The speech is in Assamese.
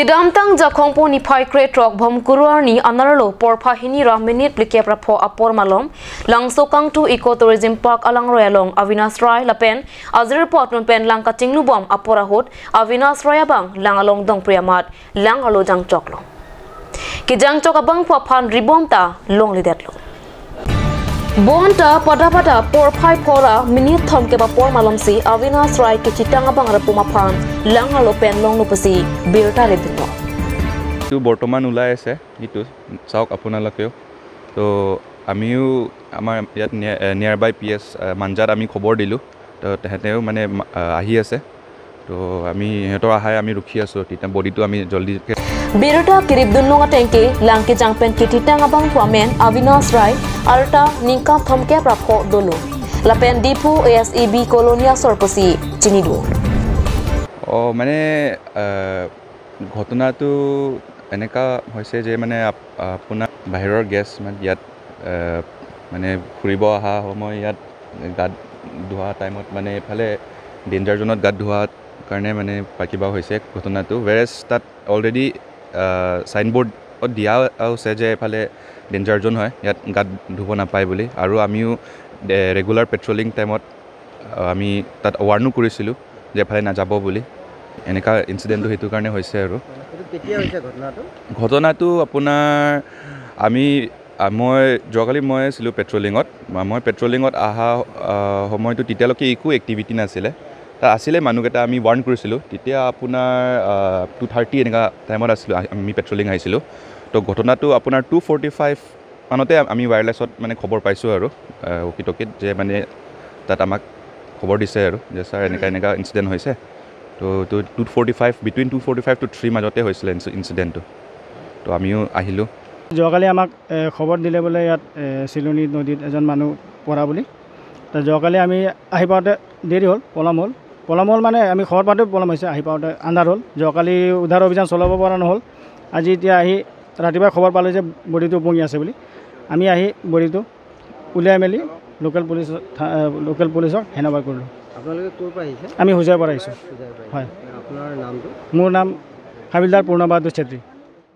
Kidamtang jakhongpo ni phai kre truck bhom kuruarni anarlo porpha hini ra minute plikep ra pho apor malom langso kangtu eco tourism park alang royalong Avinash Rai lapen azir potron pen langka chinglu bom apora hot Avinash Rai bang langalong dong priamat langalo jang choklo ki jang chok abang pho phan ribom ta long lidetlo bonta pada pada por phai phora minute thom ke ba por malom si Avinash Rai ki chitanga bang ra puma phan langalo pen long lupasi birta le dinno তো বৰ্তমান ওলাই আছে ইটো চাওক আপোনালোকেও। তো আমিও আমাৰ ইয়াত নিয়াৰ বাই পি এছ মাঞ্জাত আমি খবৰ দিলোঁ, তো তেহেঁতেও মানে আহি আছে। তো আমি সিহঁতৰ আহাই আমি ৰখি আছোঁ, তেতিয়া বডিটো আমি জলদি বিৰতা কিৰিবদুন্নুঙা টেংকি langki jangpen ki titanga bang phuamen Avinash Rai arta ningka thomke prapho dolu lapen dipu ASEB kolonia sorposi chinidu. মানে ঘটনাটো এনেকুৱা হৈছে যে মানে আপোনাৰ বাহিৰৰ গেছ মানে ইয়াত মানে ফুৰিব অহা সময় ইয়াত গাত ধোৱা টাইমত মানে এইফালে ডেঞ্জাৰ জ'নত গাত ধোৱাৰ কাৰণে মানে কিবা হৈছে ঘটনাটো। ৱেৰেজ তাত অলৰেডি চাইনবোৰ্ডত দিয়া হৈছে যে এইফালে ডেঞ্জাৰ জ'ন হয়, ইয়াত গাত ধুব নাপায় বুলি। আৰু আমিও ৰেগুলাৰ পেট্ৰলিং টাইমত আমি তাত ৱাৰ্ণো কৰিছিলোঁ যে এফালে নাযাব বুলি। এনেকুৱা ইনচিডেণ্টটো সেইটো কাৰণে হৈছে। আৰু ঘটনাটো আপোনাৰ আমি মই যোৱাকালি মই আছিলোঁ পেট্ৰলিঙত, মই পেট্ৰলিঙত অহা সময়টো তেতিয়ালৈকে একো এক্টিভিটি নাছিলে, তাত আছিলে মানুহকেইটা আমি ৱাৰ্ণ কৰিছিলোঁ। তেতিয়া আপোনাৰ 2:30 এনেকুৱা টাইমত আছিলোঁ, আমি পেট্ৰলিং আহিছিলোঁ। তো ঘটনাটো আপোনাৰ 2:45 মানতে আমি ৱায়াৰলেছত মানে খবৰ পাইছোঁ আৰু ৱকি টকিত যে মানে তাত আমাক খবৰ দিছে আৰু যে ছাৰ এনেকুৱা এনেকুৱা ইনচিডেণ্ট হৈছে। তো 2:45 বিটুইন 2:45 to 3 মাজতে হৈছিলে ইনচিডেণ্টটো। তো আমিও আহিলোঁ। যোৱাকালি আমাক খবৰ দিলে বোলে ইয়াত চিলনী নদীত এজন মানুহ পৰা বুলি। তো যোৱাকালি আমি আহি পাওঁতে দেৰি হ'ল, পলম হ'ল। পলম হ'ল মানে আমি খবৰ পাওঁতে পলম হৈছে, আহি পাওঁতে আন্ধাৰ হ'ল। যোৱাকালি উদ্ধাৰ অভিযান চলাব পৰা নহ'ল। আজি এতিয়া আহি ৰাতিপুৱা খবৰ পালোঁ যে বডিটো উপঙি আছে বুলি। আমি আহি বডিটো উলিয়াই মেলি লোকেল পুলিচক হেণ্ড অভাৰ কৰিলোঁ। আপোনালোকে ক'ৰ পৰা আহিছে? আমি হোজাইৰ পৰা আহিছোঁ। হয়। আপোনাৰ নামটো? মোৰ নাম হাবিলদাৰ পূৰ্ণ বাহাদুৰ চেত্ৰী।